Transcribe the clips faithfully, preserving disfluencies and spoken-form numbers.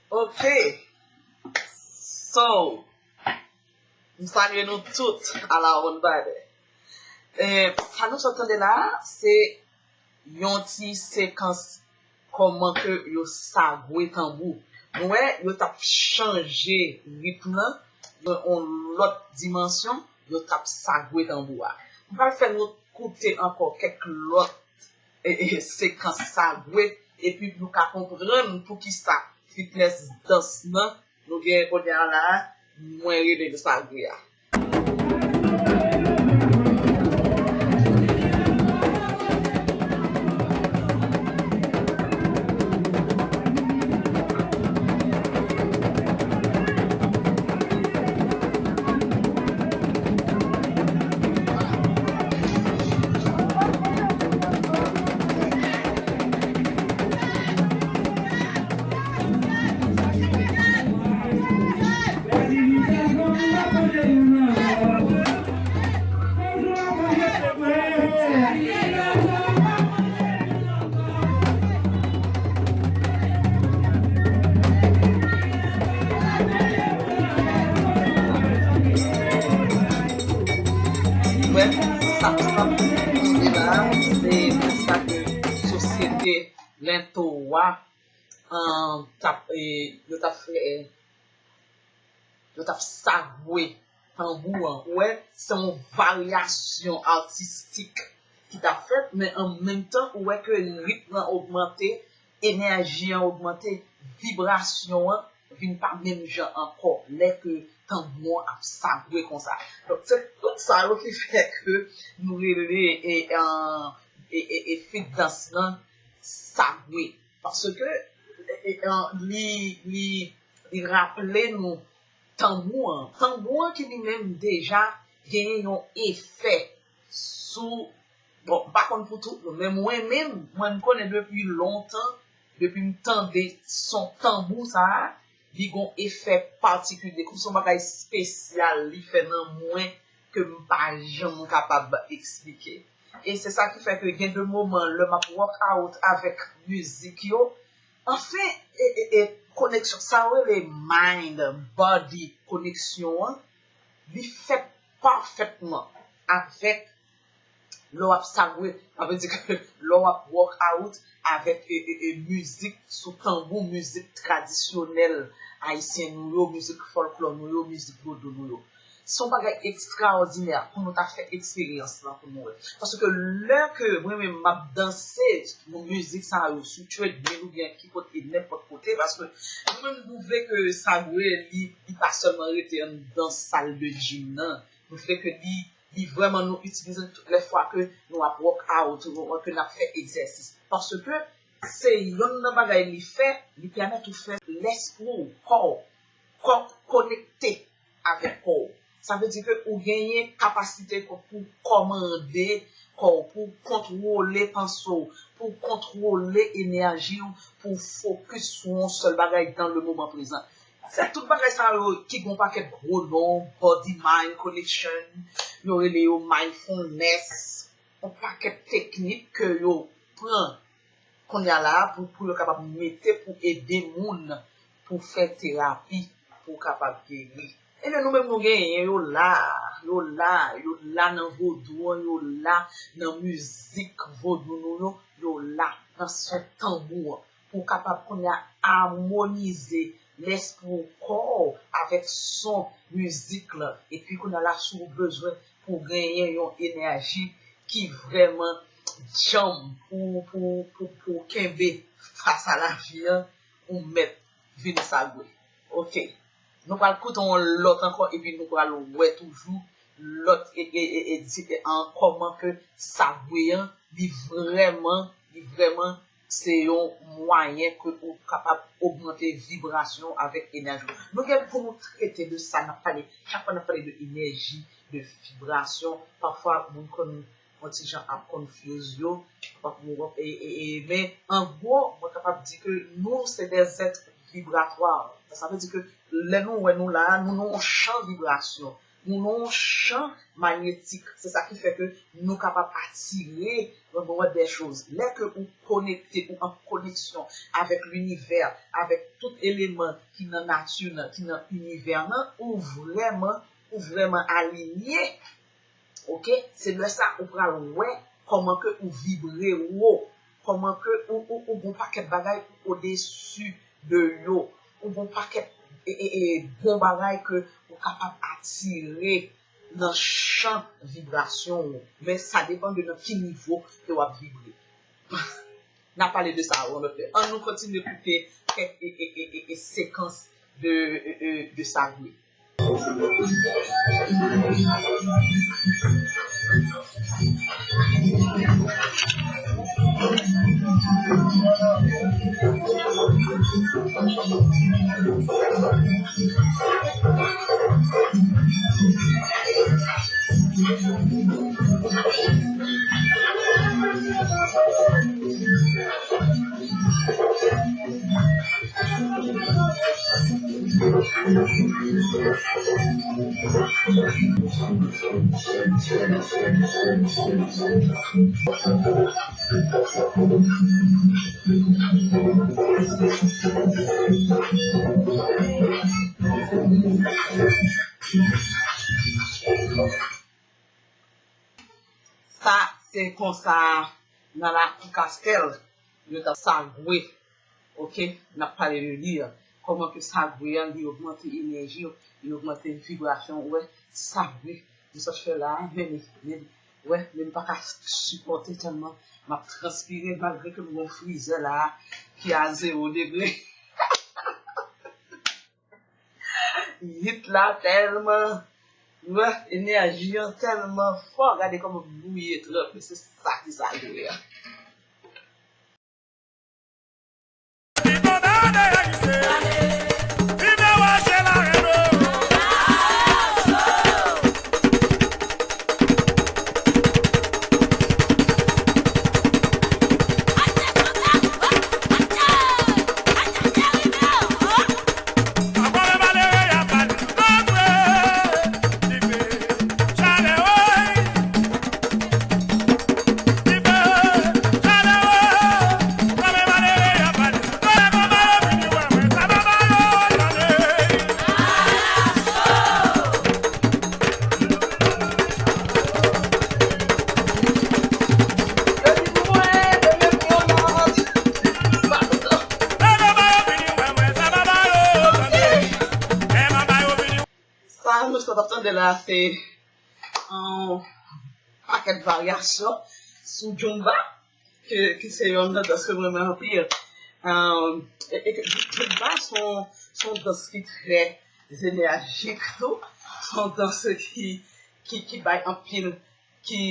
Ok. So, m salye nou tout a la ronn badè. E, sa nou sot tande la a, se yon ti sekans kòman ke yo sagwe tanbou. Nou wè, yo t ap chanje ritm nan, yon, yon lòt dimansyon, yo t ap sagwe tanbou a. M pral fè nou koute ankò kèk lòt e, e, sekans sagwe, epi nou ka konprann poukisa fitness dans nan nou gen kounye a la, mwen rele l sagwe a. Brèf, sa k ap pase la, se sa ke sosyete lento a, um, t ap, e, yo t ap fè, yo t ap sagwe tanbou an. Ou wè, se yon varyasyon atistik ki t ap fèt, men an menm tan, ou wè ke ritm lan ogmante, enèji an ogmante, vibrasyon an vin pa menm jan ankò lè ke tanbou an ap sagwe konsa. Donk, se tout sa yo ki fè ke nou rele e, e, e, e, e fit dans lan sagwe. Paske e, e, e, li, li, li raple nou tanbou an. Tanbou an ki li menm deja genyen yon efè sou, bon, m pa konn pou tout moun, men mwen menm, mwen m konnen depi lontan, depi m tande son tanbou sa a, li gon efè patikilye, kòmsi yon bagay espesyal li fè nan mwen ke m pa janm kapab eksplike. E se sa ki fè ke gen de moman, lè m ap workout avèk mizik yo, anfen, e, e, e, koneksyon, sa yo rele mind, body koneksyon an, li fèt pafètman avèk lè w ap sagwe, sa vle di ke lè w ap workout avèk, e, e, e, mizik sou tanbou, mizik tradisyonèl ayisyen nou yo, mizik fòlklò nou yo, mizik vodou nou yo. Se yon bagay ekstraòdinè pou nou ta fè eksperyans lan pou nou wè. Paske lè ke mwen menm m ap danse mizik sa yo sou treadmill oubyen ki kote, nenpòt kote, paske nou menm nou vle ke sagwe li, li pa sèlman rete anndan sal de gym nan. Nou vle ke li, li vrèman nou itilize l tout lè fwa ke nou ap workout, ke n ap fè egzèsis. Paske se yonn nan bagay li fè, li pèmèt ou fè lèspri w, kò w, kò w konekte avèk kò w. Sa vle di ke ou genyen kapasite pou w kòmande kò w, pou w kontwole panse w, pou w kontwole enèji w, pou w fokis sou yon sèl bagay dans le moment présent. Se tout bagay sa yo ki gen yon pakèt gwo non, body mind connection, yo rele yo mindfulness. yon pakèt teknik ke yo pran kounye a la a pou, pou yo kapab mete pou ede moun pou fè terapi pou kapab geri. Ebyen, nou menm nou genyen yo la, yo la, yo la nan vodou an, yo la nan mizik vodou nou yo, yo la nan son tanbou an, pou w kapab kounye a amonize lespri w, kò w avèk son mizik lan. Epi kounye a la, si w bezwen pou w genyen yon enèji ki vrèman djanm pou, pou, pou, pou w kenbe fas a lavi an, ou mèt vin sagwe. Oke. Nou pral koute yon lòt ankò, epi nou pral wè toujou lòt e, e, e, e, di, e, an kòman ke sagwe an, li vrèman, li vrèman se yon mwayen ke ou kapab ogmante vibrasyon avèk enèji w. Nou gen pou nou trete de sa, n ap pale, chak fwa n ap pale de enèji, de vibrasyon, pafwa moun konn yon ti jan ap confuse yo, e, e, e, men an gwo, mwen kapab di ke nou se des êtres vibratoires. Sa vle di ke lè nou wè nou la, nou nan yon chan vibrasyon, nou nan yon chan manyetik. Se sa ki fè ke nou kapab atire, bon, bon, des choses. Lè ke ou konekte, ou an koneksyon avèk linivè, avèk tout eleman ki nan nati nan, ki nan inivè nan, ou vrèman, ou vrèman alinye. Oke? Se lè sa ou pral wè kòman ke ou vibre wo, kòman ke ou, ou, ou gon pakèt bagay ou odesi de yo, ou gon pakèt, e, e, e, bon bagay ke ou kapab atire nan chan vibrasyon ou. Men sa depann de nan ki nivo ke w ap vibre. N a pale de sa yon lòt lè. Ann nou kontinye koute kèk e, e, e, e, e sekans de, e, e, de sagwe. Sa se konsa nan lakou Kastèl, yo t ap sagwe. Oke, n ap pale de li a. Kòman ke sagwe a, li ogmante enèji w, li ogmante vibrasyon w. Wè, sagwe, m sot fè la a, men li, men li, wè, men m pa ka sipòte tèlman m ap transpire, malgre ke m gon frizè la a, ki a zewo degre. Hit la tèlman, wè, enèji an tèlman fò, gade kòman m bouyi tranpe, se sa ki sagwe a. Sa nou sot ap tande la, se yon pakèt varyasyon sou Zumba, ki, ki se yon dans ke m renmen anpil. Um, e, e ke Zumba se yon, se yon dans ki trè enèjik tou. Se yon dans ki, ki, ki bay anpil, ki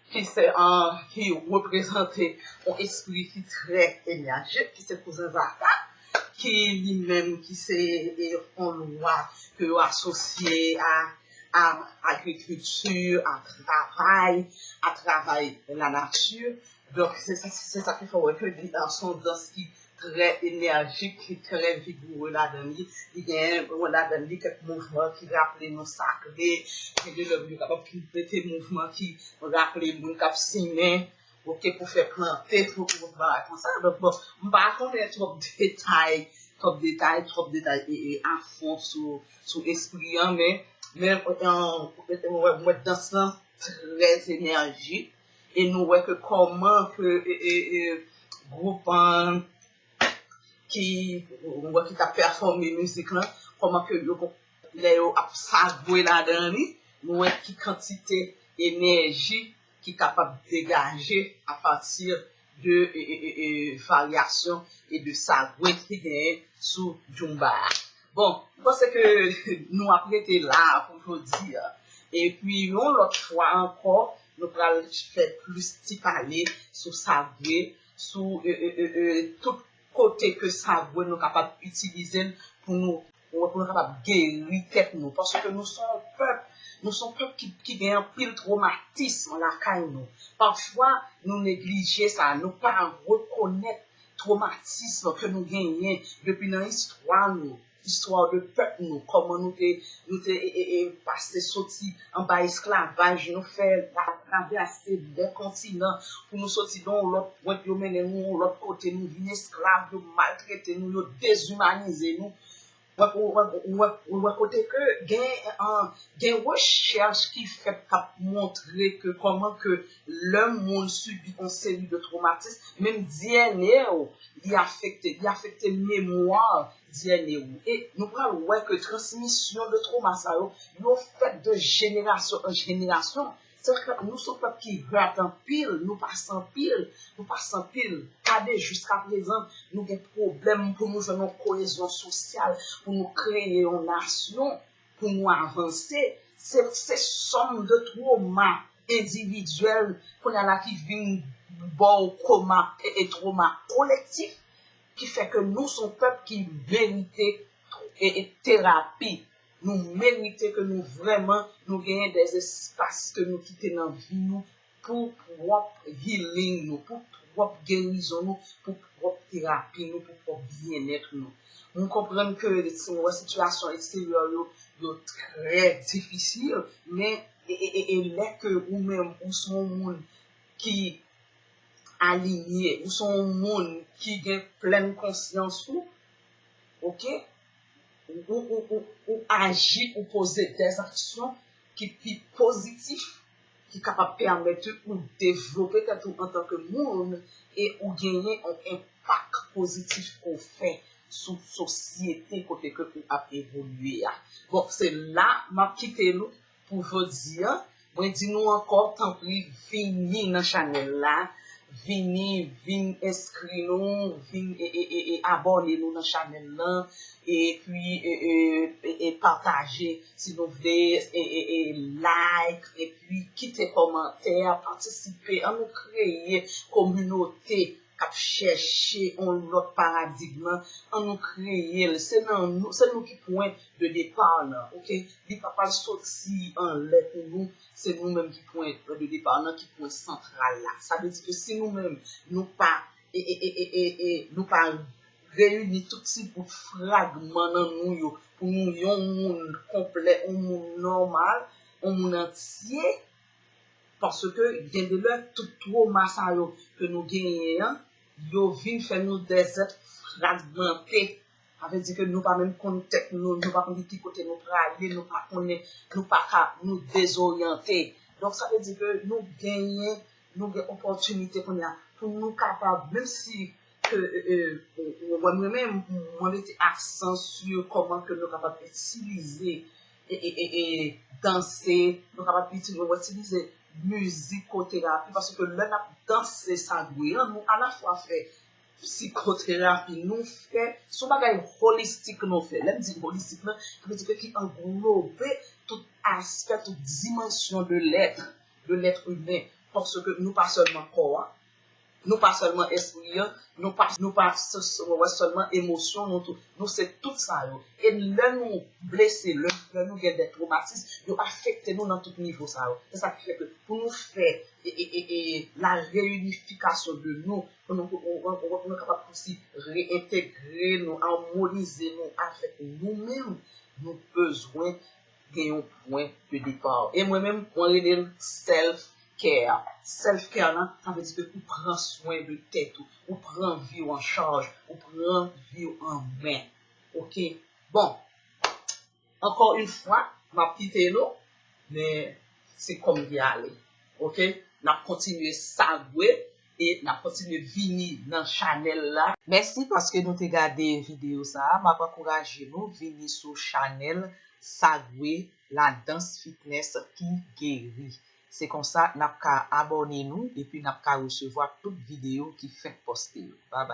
ki se, an, ki reprezante yon espri ki trè enèjik, ki se Kouzen Zaka, ki li menm ki se, e, yon lwa ke yo asosye a, a agrikilti, a travay, a travay lanati. Donk, se, se, se sa ki fè w wè ke li, an, se yon dans ki trè enèjik, ki trè vigoure ladan li. Li gen ladan li kèk mouvman ki raple nou sakre. Gen de lè yo kapab ki mete mouvman ki raple moun k ap simen, oke, pou fè plante, pou, pou bagay konsa. Donk, bon, m pa konnen twòp detay, twòp detay, twòp detay e, e afon sou, sou espri an, men, men, an, mwen, mwen dans lan trè enèjik, e nou wè ke kòman ke, e, e, e, gwoup an ki, nou wè ki t ap pèfòme mizik lan, kòman ke yo, lè yo ap sagwe ladan li, nou wè ki kantite enèji ki kapab degaje apati de, e, e, e, e, varyasyon e de sagwe ki genyen sou djoumba a. Bon, m panse ke nou ap rete la pou jodi a. Epi, yon lòt fwa ankò, nou pral fè plis ti pale sou sagwe, sou, e, e, e, e, tout kote ke sagwe nou kapab itilize l pou nou, pou nou kapab geri tèt nou. Paske nou se yon pèp, nou se yon pèp ki, ki gen anpil twomatism lakay nou. Pafwa, nou neglije sa, nou pa rekonèt twomatism ke nou genyen depi nan istwa nou, istwa de pèp nou, kòman nou te, nou te, e, e, e, pase soti anba esklavaj, nou fè la travèse de kontinan pou nou soti nan yon lòt pwent, yo mennen nou yon lòt kote, nou vin esklav, yo maltrete nou, yo dezimanize nou. Ou wè, ou wè, ou wè, ou wè kote ke gen, an, gen rechèch ki fèt k ap montre ke kòman ke lè moun sibi yon seri de twomatis, menm D N A w li afekte, li afekte memwa D N A w. E nou pral wè ke transmisyon de twoma sa yo, yo fèt de jenerasyon an jenerasyon. Sa fè nou se yon pèp ki hurt anpil, nou pase anpil, nou pase anpil. Gade jiska prezan, nou gen pwoblèm pou nou jwenn yon koyezyon sosyal, pou nou kreye yon nasyon, pou nou avanse. Se, se sòm de twoma endividyèl kounye a la ki vin ba w koma e, e twoma kolektif ki fè ke nou se yon pèp ki merite e, e terapi. Nou merite ke nou vrèman nou genyen de espas ke nou kite nan vi nou pou pwòp healing nou, pou pwòp gerizon nou, pou pwòp terapi nou, pou pwòp byennèt nou. M konprann ke si nou wè sitiyasyon eksteryè yo, yo trè difisil, men e, e, e, e lè ke ou menm ou se yon moun ki alinye, ou se yon moun ki gen plèn konsyans ou, oke? Ou, ou, ou, ou, ou aji, ou poze dèzaksyon ki pi pozitif, ki kapab pèmèt ou devlope tèt ou antanke moun e ou genyen yon enpak pozitif ke w fè sou sosyete kote ke ou ap evolye a. Bon, se la m ap kite nou pou jodi a. Mwen di nou ankò, tanpri, vini nan chanèl la, vini, vin enskri nou, vin e, e, e, e abòne nou nan chanèl lan, epi e, e, e, e pataje si nou vle, e, e, e like, epi kite kòmantè, patisipe, ann nou kreye kominote k ap chèche yon lòt paradigm, ann nou kreye l. Se nan nou, se nou ki pwen de depa nan, oke? Li pa pral soti anlè pou nou, se nou menm ki pwen de depa nan, ki pwen santral la. Sa vle di ke si nou menm, nou pa, e, e, e, e, e, e, nou pa reyini tout ti bout fragman nan nou yo pou nou yon moun konplè, yon moun nòmal, yon moun antye, paske gen de lè, tout twoma sa yo ke nou genyen an, yo vin fè nou de zèt fragmante. Sa vle di ke nou pa menm konn tèt nou, nou pa konn ki kote nou prale, nou pa konnen, nou pa ka, nou dezoryante. Donk, sa vle di ke nou genyen, nou gen opòtinite kounye a pou nou kapab, menm si ke, e, e, mwen, mwen menm, mwen mete aksan sou kòman ke nou kapab itilize e, e, e, e danse, nou kapab itilize, nou itilize mizikoterapi, paske lè n ap danse sagwe an, nou alafwa fè psikoterapi, nou fè, se yon bagay holistik nou fè. Lè m di holistik lan, sa vle di ke ki anglobe tout aspè, tout dimansyon de lèt, de lèt imen. Paske nou pa sèlman kò a, Nou pa sèlman espri an, nou pa, nou pa s- s- wè sèlman emosyon, nou tou, nou se tout sa yo. E lè nou blese, lè, lè nou gen de twomatis, yo afekte nou nan tout nivo sa yo. Se sa ki fè ke pou nou fè e, e, e, e, la reyinifikasyon de nou, pou nou, pou, pou, pou, pou nou kapab osi reyentegre nou, amonize nou avèk nou menm, nou bezwen gen yon pwen de depa. E mwen menm, mwen rele l self care. Self care lan, sa vle di ke ou pran swen de tèt ou, ou pran vi w an chaj, ou pran vi w an men. Oke? Bon, ankò yon fwa, m ap kite nou, men se kòm ki ale. Oke? N ap kontinye sagwe e n ap kontinye vini nan chanèl la. Mèsi paske nou te gade videyo sa a. M ap ankouraje nou vini sou chanèl Sagwe, la danse fitness qui guérit. Se konsa n ap ka abòne nou epi n ap ka resevwa tout videyo ki fenk poste yo. Babay.